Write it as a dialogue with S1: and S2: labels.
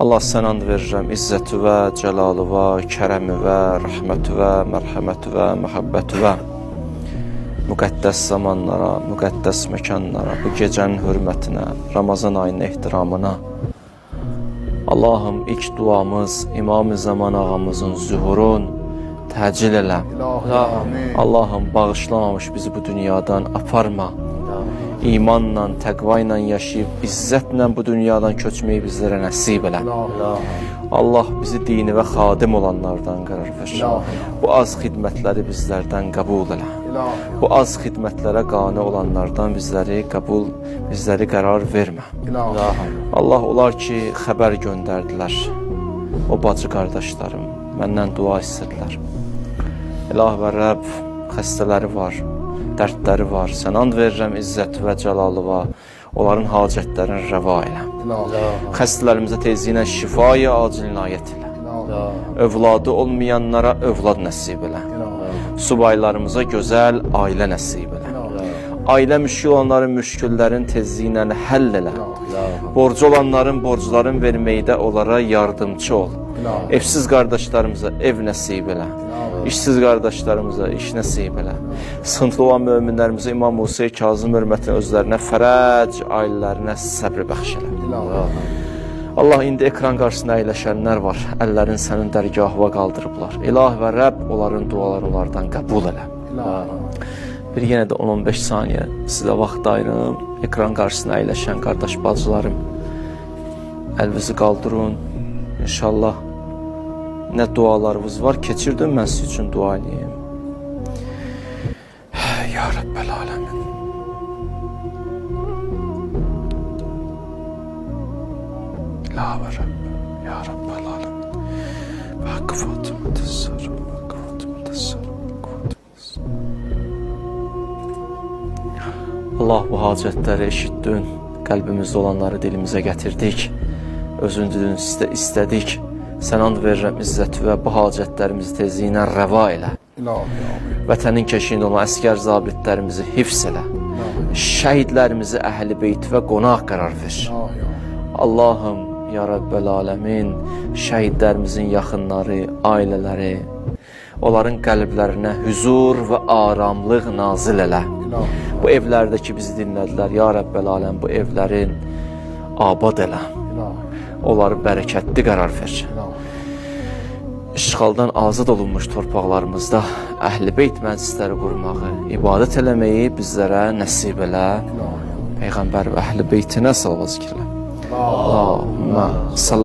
S1: Allah sən and verirəm izzəti və cəlalı və kərəmi və rəhməti və mərhəməti və məhəbbəti və müqəddəs zamanlara, müqəddəs məkanlara, bu gecənin hörmətinə, Ramazan ayının ehtiramına. Allahım ilk duamız İmam-ı Zaman ağamızın zühurun təcil elə.
S2: İlahi amin.
S1: Allahım bağışlamamış bizi bu dünyadan aparma. İmanla, təqva ilə yaşayıb, izzətlə bu dünyadan köçməyi bizlərə nəsib elə.
S2: İlahi.
S1: Allah bizi dini və xadim olanlardan qərar ver.
S2: İlahi.
S1: Bu az xidmətləri bizlərdən qəbul elə.
S2: İlahi.
S1: Bu az xidmətlərə qane olanlardan bizləri qəbul, bizləri qərar vermə.
S2: İlahi.
S1: Allah olar ki, xəbər göndərdilər. O bacı qardaşlarım məndən dua istədilər. İlah və Rəbb xəstələri var, dərdləri var. Sən and verirəm izzət və cəlalıva, onların hacətlərini rəva elə.
S2: İlahi.
S1: Xəstələrimizə tezliklə şifayı acil inayət elə.
S2: İlahi.
S1: Övladı olmayanlara övlad nəsib elə.
S2: İlahi.
S1: Subaylarımıza gözəl ailə nəsib elə.
S2: İlahi.
S1: Ailə müşkül olanların müşküllərin tezliklə həll elə.
S2: İlahi.
S1: Borcu olanların borcların verməkdə onlara yardımçı ol.
S2: İlahi.
S1: Evsiz qardaşlarımıza ev nəsib elə.
S2: İlahi.
S1: İşsiz qardaşlarımıza iş nəsib elə. Sıxıntılı olan möminlərimizə İmam Musa Kazım hörmətinə özlərinə fərəc, ailələrinə səbr bəxş elə.
S2: İlahi.
S1: Allah indi ekran qarşısında əyləşənlər var. Əllərin sənin dərgahına qaldırıblar. İlah və Rəbb onların dualarını onlardan qəbul elə.
S2: İlahi.
S1: Bir yenə də 10-15 saniyə sizə vaxt ayırım. Ekran qarşısında əyləşən qardaş bacılarım, əlinizi qaldırın. İnşallah nə dualarınız var, keçirdim mən sizin üçün dua eləyim. Ya Rəbbəl aləmin. La və Rəbb, ya Rəbbəl aləmin. Və haqqı Fatıma təssarım, və haqqı Fatıma təssarım, və haqqı Fatıma təssarım. Allah bu hacətləri eşitdin, qəlbimizdə olanları dilimizə gətirdik, özün dedin, istədik. Sən and verirəm izzət və bu hacətlərimizi tezliklə rəva elə.
S2: İlahi amin.
S1: Vətənin keşiyində olan əskər zabitlərimizi hifz elə.
S2: İlahi.
S1: Şəhidlərimizi əhl-i beyt və qonaq qərar ver.
S2: İlahi amin.
S1: Allahım, ya Rəbbəl aləmin, şəhidlərimizin yaxınları, ailələri, onların qəlblərinə hüzur və aramlıq nazil elə.
S2: İlahi.
S1: Bu evlərdəki bizi dinlədilər, ya Rəbbəl aləm, bu evlərin abad elə.
S2: İlahi.
S1: Onları bərəkətli qərar ver.
S2: İlahi.
S1: İşğaldan azad olunmuş torpaqlarımızda əhl-i beyt məclisləri qurmağı, ibadət eləməyi bizlərə nəsib elə.
S2: İlahi.
S1: Peyğəmbər və əhl-i beytinə salavat zikr elə.
S2: Allahümme
S1: Allahümmə salli.